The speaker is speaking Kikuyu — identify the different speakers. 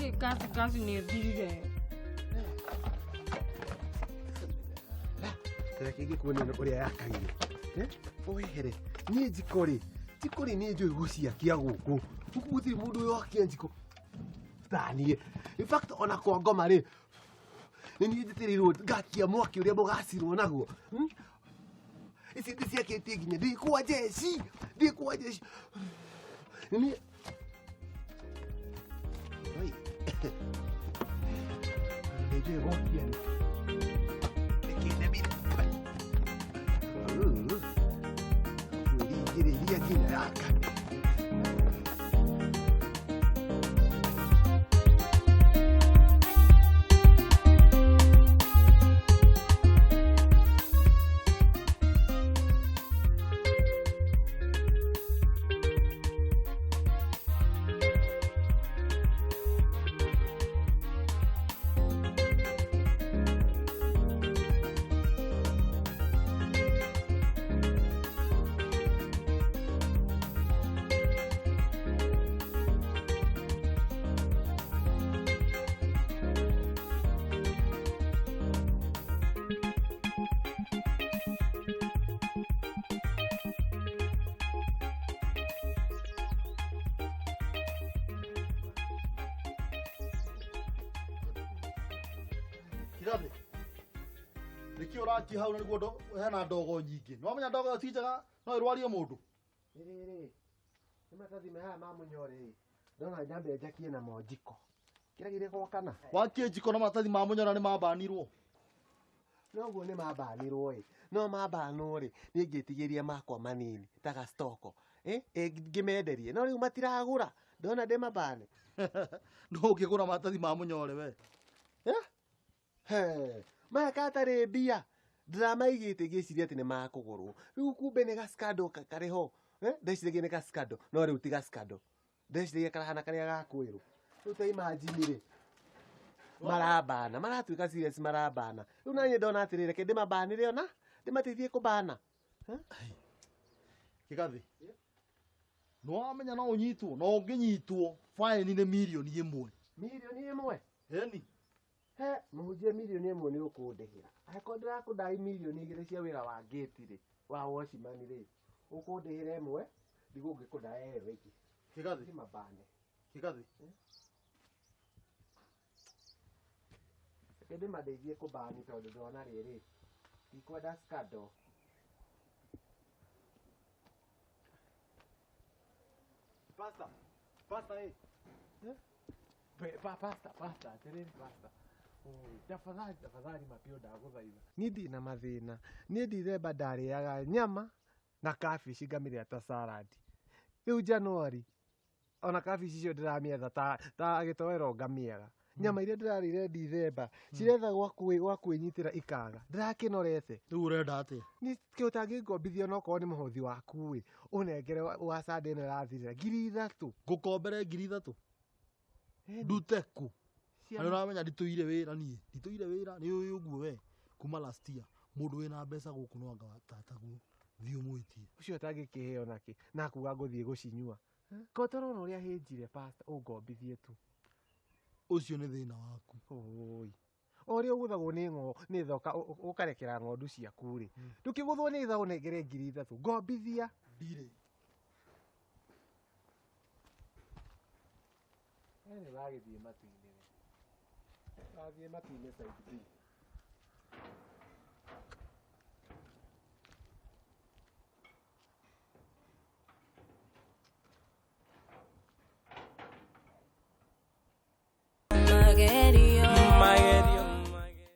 Speaker 1: Niĩ kasi kasi nĩ thirire.
Speaker 2: Reke ngĩkuonie ũrĩa yakagio. Wehere niĩ njiko rĩ, njiko rĩ niĩ njũĩ gũciakia gũkũ. Gũkũ gũtirĩ mũndũ ũyũ wakia njiko ta niĩ. In fact ona kwa ngoma rĩ, nĩ niĩ njĩtĩrĩirwo ngakia mwaki ũrĩa mũgacirwo naguo. Ici ndĩciakĩtie nginya ndĩ kwa jeshi, ndĩ kwa jeshi. Nĩ niĩ Oi. Nĩ njũĩ gwakia nĩ. Kwĩringĩrĩria nginya yakane.
Speaker 3: Kigathi. Nĩkĩ ũrakia hau na nĩguo hena ndogo nyingĩ? Nĩwamenya ndogo ĩyo ti njega, no ĩrwarie mũndũ.
Speaker 2: Rĩrĩ, nĩ maratathi maya ma mũnyore ĩ, ndona nyambe njakie namo njiko. Kĩragire gwakana.
Speaker 3: Wakie njiko na maratathi ma mũnyora nĩ mambanirwo.
Speaker 2: Noguo nĩ mambanirwo ĩ, no mambanwo rĩ, niĩ ngĩtigĩria makwa manini ta gastoko. Ngĩmenderie, no rĩu matiragũra, ndona ndĩmabane.
Speaker 3: Nũ ũngĩgũra maratathi ma mũnyore we?
Speaker 2: He, maya katarĩ mbia ndĩramaigĩte ngĩciria atĩ nĩ makũgũrwo. Rĩu kumbe nĩ gaskando karĩ ho. Ndeciragia nĩ gaskando, no rĩu ti gaskando. Ndeciragia karahana karĩa gakwĩrwo. Rĩu ta imagine rĩ, marabana, maratuĩka serious marabana. Rĩu naniĩ ndona atĩrĩrĩ, reke ndĩmabanĩre ona, ndĩmateithie kũbana.
Speaker 3: Kigathi. Nĩwamenya no ũnyitwo, no ũngĩnyitwo faini nĩ mirioni 1.
Speaker 2: Mirioni 1?
Speaker 3: Ĩni.
Speaker 2: He, mũhunjia mirioni 1 nĩ ũkũndĩhĩra. Angĩkorwo ndĩrakũndai mirioni 2 cia wĩra wa gate rĩ, wa watchman rĩ, ũkũndĩhĩra 1, ndigũngĩkũndaya ĩyo ĩngĩ.
Speaker 3: Kigathi.
Speaker 2: Ndĩmabane.
Speaker 3: Kigathi.
Speaker 2: Reke ndĩmandeithie kũbani tondũ ndona rĩrĩ, ndikwenda scandal. Pastor, pastor, eh. Pastor, pastor, atĩrĩrĩ pastor. Oi, tafadhali, tafadhali mapio ndagũthaitha. Niĩ ndirĩ na mathĩna. Niĩ Dithemba ndarĩaga nyama na kabici ngamĩrĩa ta salad. Rĩu Januari ona kabici icio ndĩramĩetha ta gĩtoero ngamĩaga. Nyama iria ndĩrarĩire Dithemba ciretha gwa kwĩnyitĩra ikaga. Ndĩrakĩnorete.
Speaker 3: Rĩu ũrenda atĩa?
Speaker 2: Niĩ kĩ ũtangĩngombithia onokorwo nĩ mũhothi waku ĩ, ũnengere wa Sunday ĩno ĩrathirĩra ngiri 3.
Speaker 3: Ngũkombere ngiri 3? Ndute kũ? Na nĩũramenya nditũire wĩra niĩ, nditũire wĩra nĩ ũĩ ũguo we kuma last year mũndũ wĩna mbeca gũkũ no anga tataguo thiĩ ũmwĩtie.
Speaker 2: Ũcio ũtangĩkĩheo nakĩ na akuga ngũthiĩ gũcinyua. Ko tũrona ũrĩa hĩnjire pastor ũngombithie tu.
Speaker 3: Ũcio nĩ thĩna waku.
Speaker 2: Oi. O ũrĩa ũgũthagwo nĩ nĩ thoka ũkarekera ng'ondu ciaku rĩ. Ndũkĩgũthwo nĩ tha ũnengere ngiri 3. Ngombithia.
Speaker 3: Ndirĩ.
Speaker 2: We nĩ ũragĩthiĩ matu-inĩ we. Ũrathiĩ matu-inĩ side B.